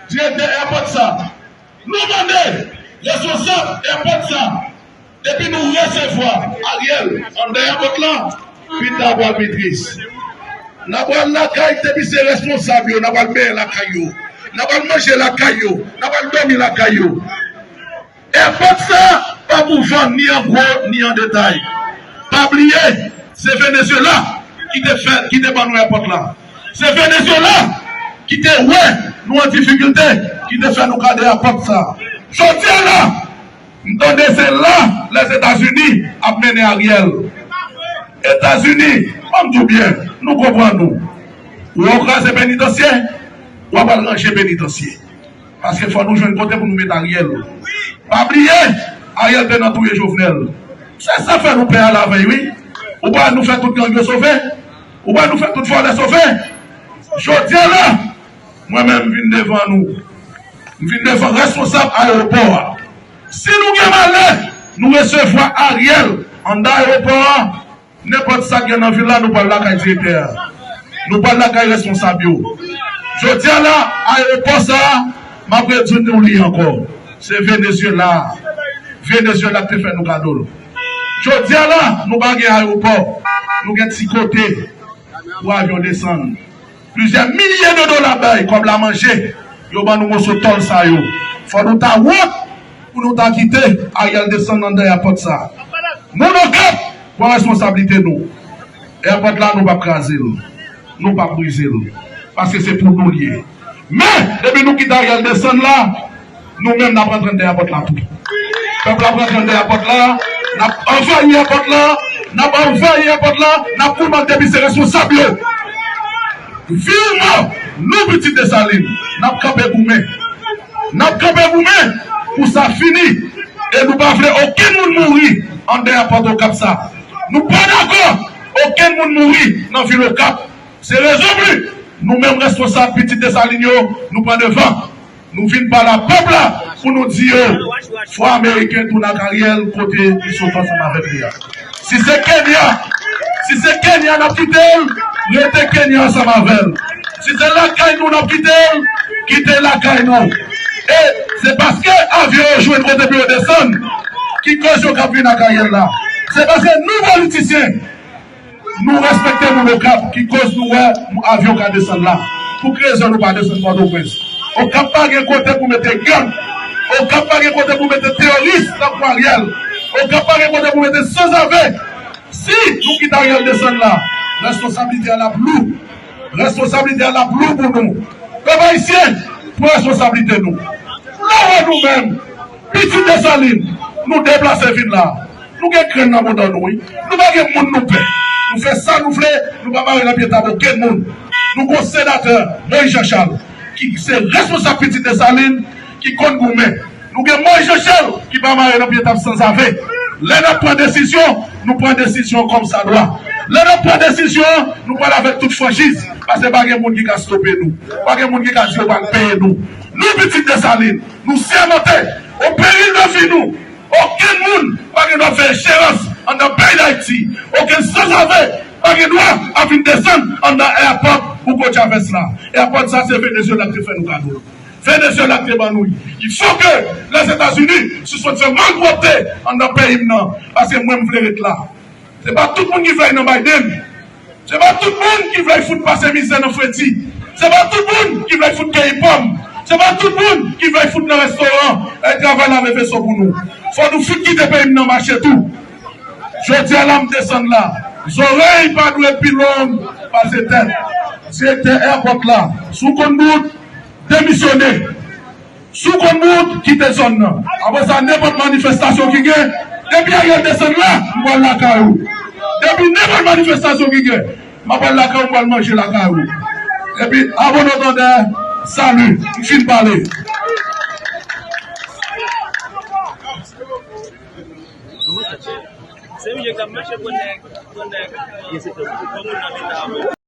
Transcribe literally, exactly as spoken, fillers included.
Direktè airport sa, nou mande responsab airport sa, depi nou resevwa Ariel anndan airport la, pita pral pi tris. N a pral lakay depi se responsab yo, n a pral benyen lakay yo, n a pral manje lakay yo, n a pral dòmi lakay yo. Airport sa pa pou vann ni an gwo ni an detay. Pa bliye, se Venezuela ki te fè, ki te ban nou airport la. Se Venezuela ki te wè nou an difikilte, ki te fè nou gade airport sa. Jodi a la, m tande se la Lèzetazini ap mennen Ariel. Etazini, ban m di w byen, nou konprann nou. Ou wè w kraze penitansye, w ap al ranje penitansye. Paske fò nou jwenn kote pou nou met Ariel. Pa bliye, Ariel te nan touye Jovenel. Se sa fè nou pè a lavèy, wi. Ou pa nou fè tout gang yo sove. Ou pa nou fè tout vòlè sove. Jodi a la, mwen menm m vin devan nou. M vin devan responsab ayewopò a. Si nou gen malè, nou resevwa Ariel anndan ayewopò a, nenpòt sa k gen nan vil la, nou pral lakay direktè a. Nou pral lakay responsab yo. Jodi a la, ayewopò sa a, m ap redi nou li ankò. Se Venezuela. Venezuela k te fè nou kado l. Jodi a la, nou pa gen ayewopò. Nou gen ti kote pou avyon desann. Plizyè milye de dola bay kòb la manje, yo ban nou moso tòl sa yo. Fò nou ta wont pou nou ta kite Ariel desann anndan airport sa. Moun Okap, pran responsablite nou. Airport la, nou p ap kraze l. Nou p ap brize l. Paske se pou nou l ye. Men, depi nou kite Ariel desann la, nou menm n ap rantre anndan airport la tou. Pèp la ap rantre anndan airport la, n ap anvayi airport la, n ap anvayi airport la, n ap goumen depi se responsab yo. Viv mò, nou pitit Desalin, n ap kanpe goumen. N ap kanpe goumen pou sa fini. E nou pa vle okenn moun mouri anndan airport Okap sa. Nou pa dakò okenn moun mouri nan vil Okap. Se rezon pou nou menm responsab pitit Desalin yo, nou pran devan. Nou vin pale a pèp la pou nou di yo, fò Ameriken tounen ak Ariel kote li sot ansanm avèk li a. Si se Kenya, si se Kenya n ap kite l, rete Kenya ansanm avè l. Si se lakay nou n ap kite l, kite lakay nou. E se paske avyon yo jwenn kote pou yo desann ki koz yo k ap vin ak Ariel la. Se paske nou politisyen, nou respekte moun Okap ki koz nou wè avyon ka desann la. Pou ki rezon nou pa desann Pòtoprens? Okap pa gen kote pou mete gang. Okap pa gen kote pou mete teyoris tankou Ariel. Okap pa gen kote pou mete sanzave. Si nou kite Ariel desann la, responsablite a l ap lou. Responsablite a l ap lou pou nou. Pèp ayisyen, pran responsablite nou. Lè w wè nou menm, pitit Desalin, nou deplase vin la. Nou gen grenn nan bouda nou, wi. Nou pa gen moun nou pè. Nou fè sa nou vle, nou pa mare nan pye tab okenn moun. Nou gon senatè, Moïse Jean Charles, ki se responsab pitit Desalin, ki konn goumen. Nou gen Moïse Jean Charles, ki pa mare nan pye tab sanzave. Lè n ap pran desizyon, nou pran desizyon kòmsadwa. Lè n ap pran desizyon, nou pran l avèk tout franchiz. Paske pa gen moun ki ka stope nou. Pa gen moun ki ka di yo pral peye nou. Nou pitit Desalin, nou sèmante, o peril de vi nou, okenn moun pa gen dwa fè enjerans anndan peyi Dayiti. Okenn sanzave pa gen dwa ap vin desann anndan airport Hugo Chavez la. Airport sa se Venezuela ki te fè nou kado l. Venezuela ki te ban nou l. Il faut que Lèzetazini sispann fè malpwòpte anndan peyi m nan. Paske mwen m vle ret la. Se pa tout moun ki vle al nan Biden. Se pa tout moun ki vle fout pase mizè nan fredi. Se pa tout moun ki vle fout keyi pòm. Se pa tout moun ki vle fout nan restoran, e travay lave veso pou nou. Fò nou fout kite peyi m nan mache tou. Jodi a la m desann la. Zòrèy pa dwe pi long pase tèt. Direktè airport la, si w konn bout, demisyone. Si w konn bout, kite zòn nan. Apre sa, nenpòt manifestasyon ki gen, depi Ariel desann la, m pral lakay ou. Depi nenpòt manifestasyon ki gen, m ap pral lakay ou, m pral manje lakay ou. Epi, abonotandè, sali, m fin pale. Se misye k ap mache pran nèg, pran nèg, pran moun nan leta.